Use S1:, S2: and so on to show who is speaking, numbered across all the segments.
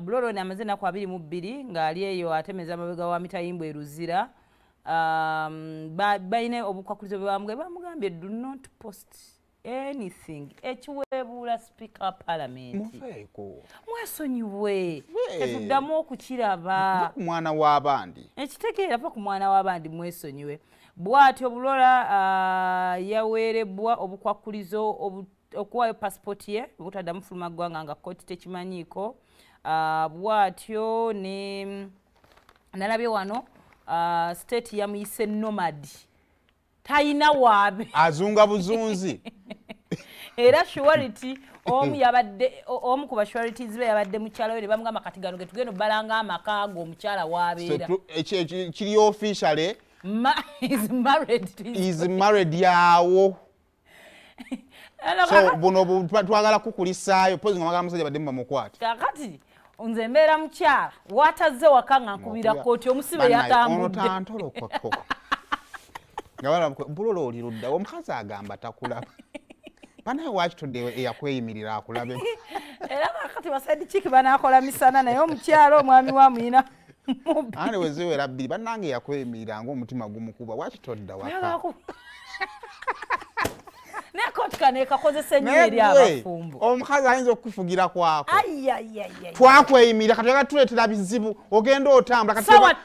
S1: Bulolo amaze ennaku 22 ng'ali eyo atemeza amabega wa mitayimbwa e Luzira. Balina obukwakulizo bwe bamugambye do not post anything ekiweebuula Speaker Parliament.
S2: Mufeeko.
S1: Mwesonyiwe. Tetuddamu okukiraba.
S2: Ku mwana w'abandi.
S1: Ekitegeera va ku mwana w'abandi mwesonyiwe. Bw'atyo Bulola yaweerebbwa obukwakulizo okuwaayo passport ye obutaddamu fuluma ggwanga nga kkooti tekimanyiiko. Bw'atyo ne nalabye wano state yamuyise nomad. Talina waabe.
S2: Azunga buzunzi.
S1: Era surety omu yabadde omu ku ba sureties be yabadde mukyala we ne bamugamba kati gano ge tugenda obbalanga amaka go omukyala waabeera.
S2: So kiri officially
S1: is married to his
S2: is married yawo. So buno twagala kukulisaayo pozi nga musajja badde mubamukwata.
S1: Kakati nze mbeera mukyala watazze waka nga nkubira kkooti omusibe yatambudde.
S2: Ono tantolokoko. Nga balaba Bulolo oli ludda omukazi agamba takulaba. Banaye wakitudde eyakweyimirira akulabe.
S1: Era kakati baside chick banaakola misana naye omukyala omwami wa muyina.
S2: Ane weziwera bbiri bannange yakweyimirira ng'omutima gumukuba wakitodda waka.
S1: Naye kkooti kano ekakozesa ennyo eri abafumbo.
S2: Omukazi ayinza okukufugira kwako. Twakweyimirira kati oyagala tuleetera bizibu ogenda otambula kati
S1: sawa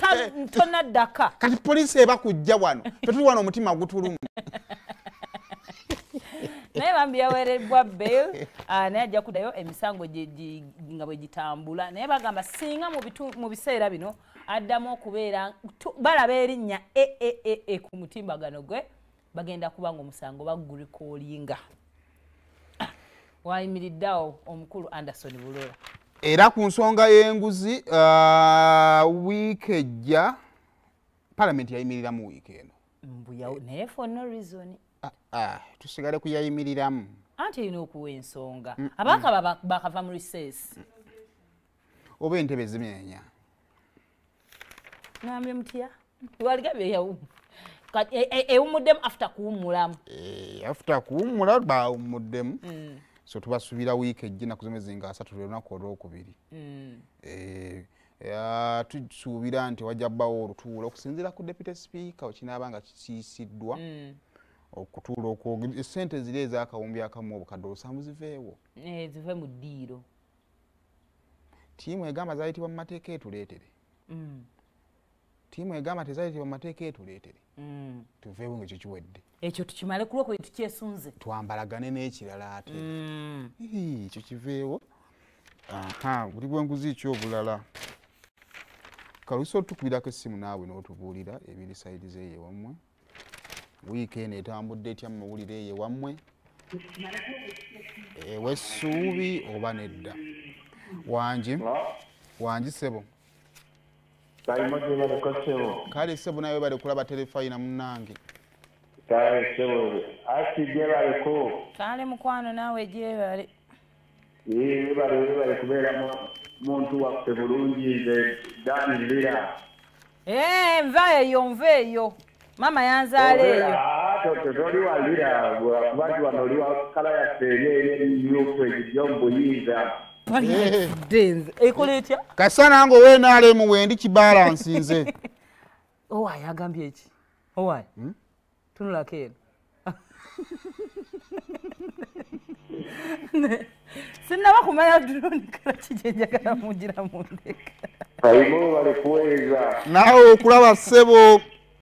S1: tonaddaka.
S2: Kati poliisi eba kujja wano tetuli wano omutima gutuluma.
S1: Naye bambi yaweerebbwa bail naye ajja kuddayo emisango nga bwe gitambula. Naye bagamba singa mu biseera bino addamu okubeera balaba erinnya eeee ku mutimbagano gwe bagenda kubanga omusango bagurikolinga. Wayimiriddeawo omukulu Anderson Bulola.
S2: Era ku nsonga y'enguzi wiiki ejja Parliament yayimiriramu wiiki eno.
S1: Naye for no reason.
S2: Tusigale kuyayimiriramu.
S1: Anti erina okuwa ensonga. Abakaba bakava mu recess.
S2: Oba entebe zimenya.
S1: Ngambye mutya? Waligabye yawumu. Ewumuddemu after kuwummulamu.
S2: After kuwummula bawumuddemu. So tubasuubira wiiki ejja ennaku z'omwezi nga 3 lunaku olwokubiri. Tusuubira nti wajja bbaawo olutuula okusinziira ku Deputy Speaker okinaaba nga kisiisiddwa. Okutuula okwogera essente ziri ez'akawumbi akamu obukadde 7 ziveewo.
S1: Zive mu ddiiro.
S2: Ttiimu egamba zaayitibwa mu mateeka etuleetere. Ttiimu egamba tezayitibwa mu mateeka etuleetere. Tuveewo ng'ekyo kiwedde.
S1: Ekyo tukimale ku lwokubiri tukyesunze.
S2: Twambalagane n'ekirala ate. Ekyo kiveewo. Buli bw'enguzi ki obulala. Kaluusi otukubirako essimu naawe n'otubuulira ebiri sayidi z'eyo ewammwe. Wiiki eno etambudde etya mu mawulire eyo ewammwe? Ew'essuubi oba nedda? Wangi? Wangi ssebo. Kale ssebo nawe bali kulaba terefayina munnange.
S3: Kale ssebo, asi gyebaleko.
S1: Kale mukwano naawe gyebale.
S3: Webale kubeera muntu waffe bulungi nze Dan Lira.
S1: Nva eyo nva eyo. Mama yanzaala eyo.
S3: Toli wa Lira kuba nti wano oli wa kkala yaffe eri emyufu egijja mu buyinza.
S1: Ekola etya?
S2: Kasita nange ow'NRM wendi kibalansi nze.
S1: Owaye agambye eki? Owaye? Tunulako eno. Sinnaba kumanya drone kala ki gye njagala mungira mundeka.
S3: Kaimu bali kuweereza.
S2: Naawe okulaba ssebo.